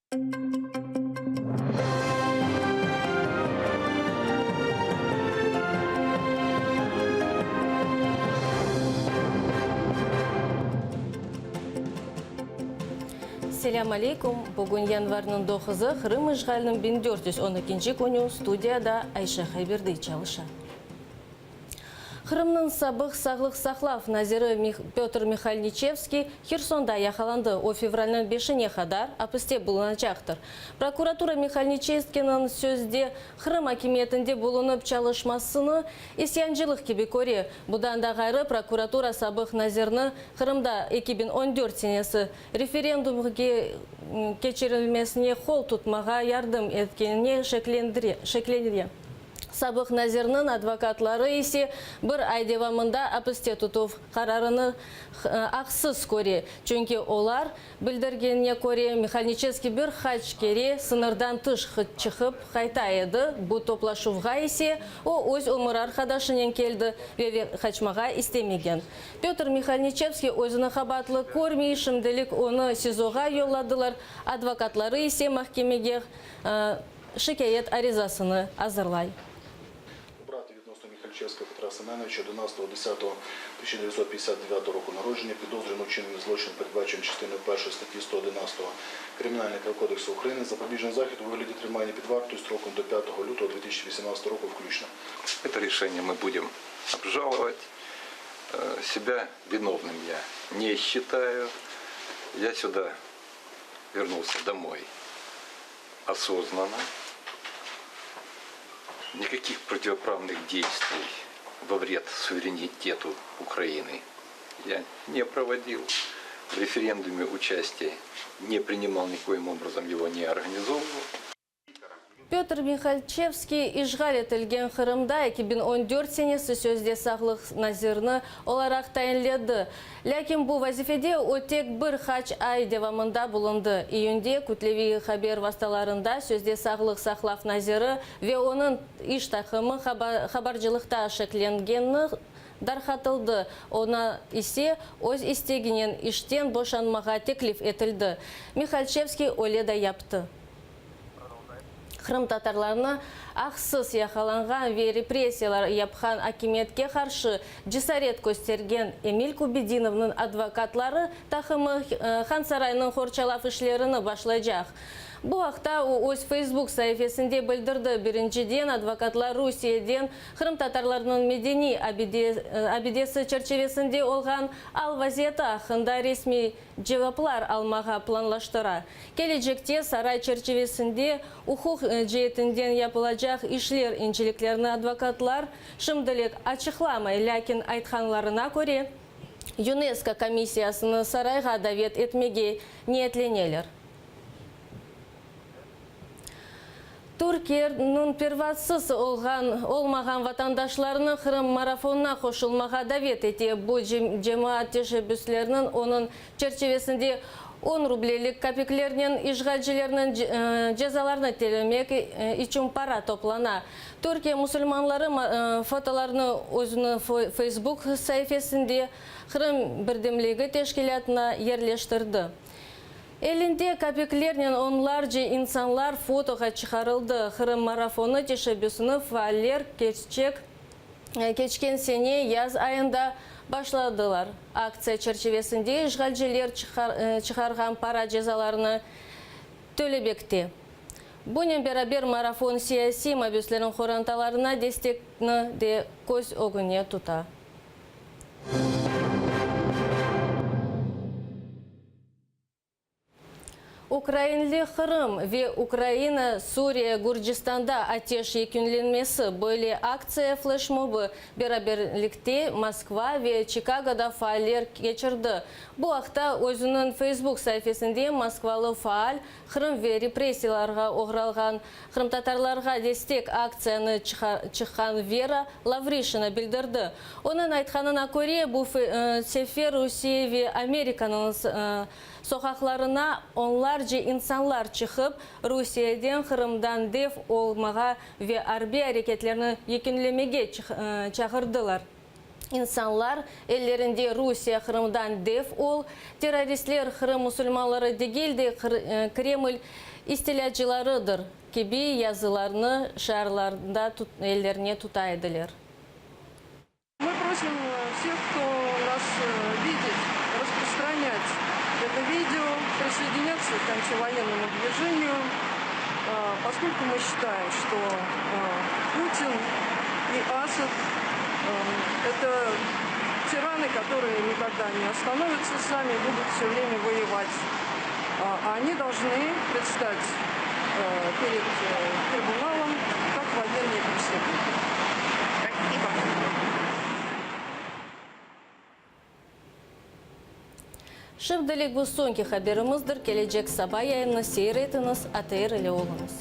Selâm aleykum! Bugün yanvarnıñ doquzı, Qırım işğaliniñ 1412-nci künü, studiyada Ayşe Hayberdi çalışa. Qırımnıñ sabıq sağlıq saqlav naziri Pötr Mihalniçevskiy Hersonda yaqalandı. O, fevralniñ beşine qadar apiste bulunacaqtır. Prokuratura Mihalniçevskiyniñ sözde Qırım akimiyetinde bulunıp çalışmasını isyancılıq kibi köre. Budan da ğayrı, prokuratura sabıq nazirni Qırımda 2014 senesi referendumge keçirilmesine qol tutmağa yardım etkenine şeklenire. Sabıq nazirniñ advokatları ise bir ay devamında apiste tutuv qararını aqsız köre, çünki olar bildirgenine köre, Mihalniçevskiy bir qaç kere sıñırdan tış çıqıp qayta edi, bu toplaşuvğa ise o öz ömür arqadaşınen keldi ve qaçmağa istemegen. Pötr Mihalniçevskiy özüni qabaatlı körmey, şimdilik onı SİZOğa yolladılar, advokatları ise mahkemege şikâyet arizasını azırlay. Obrati відносно Михальчевського Петра Семеновича 11.10.1959 року народження, підозрюваного у вчиненні злочину, передбаченого частиною першою статті 111 Кримінального кодексу України, запобіжний захід у вигляді тримання під вартою строком до 5 лютого 2018 року включно. Это решение мы будем обжаловать. Себя виновным я не считаю. Я сюда вернулся домой осознанно. Никаких противоправных действий во вред суверенитету Украины я не проводил. В референдуме участие не принимал, никоим образом его не организовывал. Pötr Mihalçevskiy işğal etilgen Qırımda 2014 senesi sözde sağlıq nazirini olaraq tayinledi. Lâkin bu vazifede o tek bir qaç ay devamında bulundı. İyünde kütleviy haber vastalarında sözde sağlıq saqlav naziri ve onıñ iş taqımı habarcılıqta şeklengeni darqatıldı, oña ise öz isteginen işten boşanmağa teklif etildi. Mihalçevskiy öyle da yaptı. Qırımtatarlarnı aqsız yaqalanğan ve repressiyalar yapqan akimiyetke qarşı cesaret köstergen Emil Kübedinovnıñ advokatları taqımı Hansaraynıñ qorçalav işlerini başlaycaq. Bu aqta o öz Facebook saifesinde bildirdi. Birinciden, advokatlar Rusiyeden qırımtatarlarnıñ medeniy abidesi çerçivesinde olğan al-vaziyeti aqqında resmiy cevaplar almağa planlaştıra. Kelecekte saray çerçivesinde uquq ceetinden yapılacaq işler inceliklerini advokatlar şimdilik açıqlamay, lâkin aytqanlarına köre, UNESCO komissiyasını sarayğa davet etmege niyetleneler. Türkiyeniñ pervasız olğan olmağan vatandaşlarını Qırım marafonına qoşulmağa davet ete. Bu cemaat teşebbüsleriniñ onıñ çerçivesinde on rublelik kapiklernen işğalcilerniñ cezalarını tölemek içün para toplana. Türkiye musulmanları fotolarnı özüniñ Facebook saifesinde Qırım birdemligi teşkilâtına yerleştirdi. Elinde kapiklernen onlarca insanlar fotoğa çıqarıldı. Qırım marafonı teşebbüsini faaller keççek keçken sene yaz ayında başladılar. Aktsiya çerçivesinde işğalciler çıqarğan para cezalarını tölemekte. Bunen beraber marafon siyasiy mabüslerniñ qorantalarına destekni de köz ögüne tuta. Ukrainli Qırım ve Ukraina, Suriye, Gürcistanda ateş yekünlenmesi, böyle aktsiya fleşmobı beraberlikte Moskva ve Çikagoda faaller keçirdi. Bu aqta özüniñ Facebook saifesinde moskvalı faal, Qırım ve repressiyalarğa oğralğan qırımtatarlarğa destek aktsiyanı çıqqan Vera Lavrişina bildirdi. Onıñ aytqanına köre, bu sefer Rusiye ve Amerikanıñ soqaqlarına onlarca insanlar çıqıp, Rusiyeden Qırımdan def olmağa ve arbiy areketlerni yekünlemege çağırdılar. İnsanlar ellerinde Rusiye Qırımdan def ol, terroristler Qırım musulmanları degil de Kreml istilâcılarıdır kibi yazılarnı şiarlarında ellerine tuta ediler. Мы просим всех, кто нас видит, распространять это видео, присоединяться к антивоенному движению, поскольку мы считаем, что Путин и Асад это тираны, которые никогда не остановятся сами, будут все время воевать. А они должны предстать перед трибуналом как военные преступники. Спасибо. Şimdilik bu soñki haberimizdir. Kelecek saba yayınnı seyir etiñiz, ATR ile oluñız.